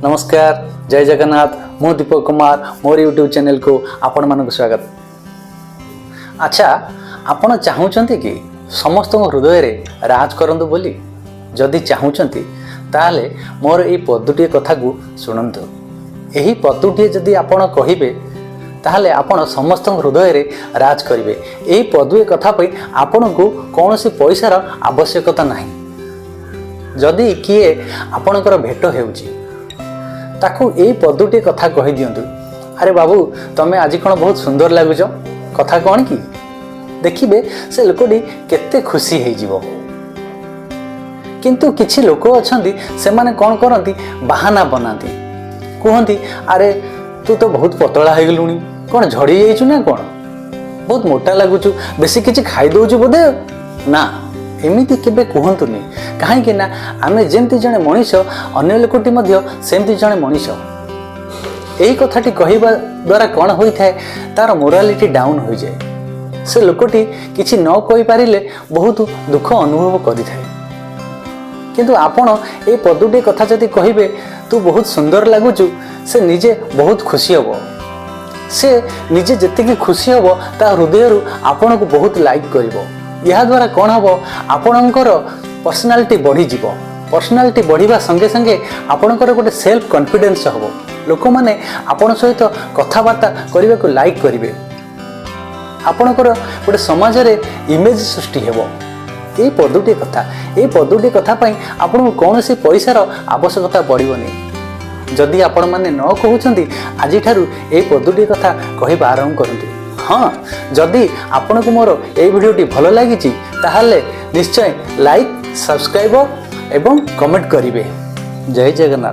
ନମସ୍କାର, ଜୟ ଜଗନ୍ନାଥ। ମୁଁ ଦୀପକ କୁମାର, ମୋର ୟୁଟ୍ୟୁବ୍ ଚ୍ୟାନେଲକୁ ଆପଣମାନଙ୍କୁ ସ୍ୱାଗତ। ଆଚ୍ଛା, ଆପଣ ଚାହୁଁଛନ୍ତି କି ସମସ୍ତଙ୍କ ହୃଦୟରେ ରାଜ କରନ୍ତୁ ବୋଲି? ଯଦି ଚାହୁଁଛନ୍ତି, ତାହେଲେ ମୋର ଏଇ ପଦୁଟିଏ କଥାକୁ ଶୁଣନ୍ତୁ। ଏହି ପଦୁଟିଏ ଯଦି ଆପଣ କହିବେ, ତାହେଲେ ଆପଣ ସମସ୍ତଙ୍କ ହୃଦୟରେ ରାଜ କରିବେ। ଏହି ପଦୁଏ କଥା ପାଇଁ ଆପଣଙ୍କୁ କୌଣସି ପଇସାର ଆବଶ୍ୟକତା ନାହିଁ। ଯଦି କିଏ ଆପଣଙ୍କର ଭେଟ ହେଉଛି, ତାକୁ ଏଇ ପଦୁଟିଏ କଥା କହିଦିଅନ୍ତୁ, "ଆରେ ବାବୁ, ତମେ ଆଜି କ'ଣ ବହୁତ ସୁନ୍ଦର ଲାଗୁଛ, କଥା କ'ଣ କି?" ଦେଖିବେ, ସେ ଲୋକଟି କେତେ ଖୁସି ହେଇଯିବ। କିନ୍ତୁ କିଛି ଲୋକ ଅଛନ୍ତି, ସେମାନେ କ'ଣ କରନ୍ତି? ବାହାନା ବନାନ୍ତି। କୁହନ୍ତି, "ଆରେ, ତୁ ତ ବହୁତ ପତଳା ହେଇଗଲୁଣି, କ'ଣ ଝଡ଼ି ଯାଇଛୁ ନା କ'ଣ? ବହୁତ ମୋଟା ଲାଗୁଛୁ, ବେଶୀ କିଛି ଖାଇଦେଉଛୁ ବୋଧେ?" ନା, ଏମିତି କେବେ କୁହନ୍ତୁନି। କାହିଁକି ନା ଆମେ ଯେମିତି ଜଣେ ମଣିଷ, ଅନ୍ୟ ଲୋକଟି ମଧ୍ୟ ସେମିତି ଜଣେ ମଣିଷ। ଏହି କଥାଟି କହିବା ଦ୍ୱାରା କ'ଣ ହୋଇଥାଏ? ତାର ମୋରାଲିଟି ଡାଉନ୍ ହୋଇଯାଏ। ସେ ଲୋକଟି କିଛି ନ କହିପାରିଲେ ବହୁତ ଦୁଃଖ ଅନୁଭବ କରିଥାଏ। କିନ୍ତୁ ଆପଣ ଏଇ ପଦୁଟି କଥା ଯଦି କହିବେ, "ତୁ ବହୁତ ସୁନ୍ଦର ଲାଗୁଛୁ", ସେ ନିଜେ ବହୁତ ଖୁସି ହେବ। ସେ ନିଜେ ଯେତିକି ଖୁସି ହେବ, ତା ହୃଦୟରୁ ଆପଣଙ୍କୁ ବହୁତ ଲାଇକ୍ କରିବ। ଏହାଦ୍ୱାରା କ'ଣ ହେବ? ଆପଣଙ୍କର ପର୍ସନାଲିଟି ବଢ଼ିଯିବ। ପର୍ସନାଲିଟି ବଢ଼ିବା ସଙ୍ଗେ ସଙ୍ଗେ ଆପଣଙ୍କର ଗୋଟେ ସେଲ୍ଫ କନଫିଡେନ୍ସ ହେବ। ଲୋକମାନେ ଆପଣଙ୍କ ସହିତ କଥାବାର୍ତ୍ତା କରିବାକୁ ଲାଇକ୍ କରିବେ। ଆପଣଙ୍କର ଗୋଟେ ସମାଜରେ ଇମେଜ୍ ସୃଷ୍ଟି ହେବ। ଏଇ ପଦୁଟି କଥା, ଏଇ ପଦୁଟି କଥା ପାଇଁ ଆପଣଙ୍କୁ କୌଣସି ପଇସାର ଆବଶ୍ୟକତା ପଡ଼ିବନି। ଯଦି ଆପଣମାନେ ନ କହୁଛନ୍ତି, ଆଜିଠାରୁ ଏଇ ପଦୁଟି କଥା କହିବା ଆରମ୍ଭ କରନ୍ତୁ। ହଁ, ଯଦି ଆପଣଙ୍କୁ ମୋର ଏଇ ଭିଡ଼ିଓଟି ଭଲ ଲାଗିଛି, ତାହେଲେ ନିଶ୍ଚୟ ଲାଇକ୍, ସବସ୍କ୍ରାଇବ ଏବଂ କମେଣ୍ଟ କରିବେ। ଜୟ ଜଗନ୍ନାଥ।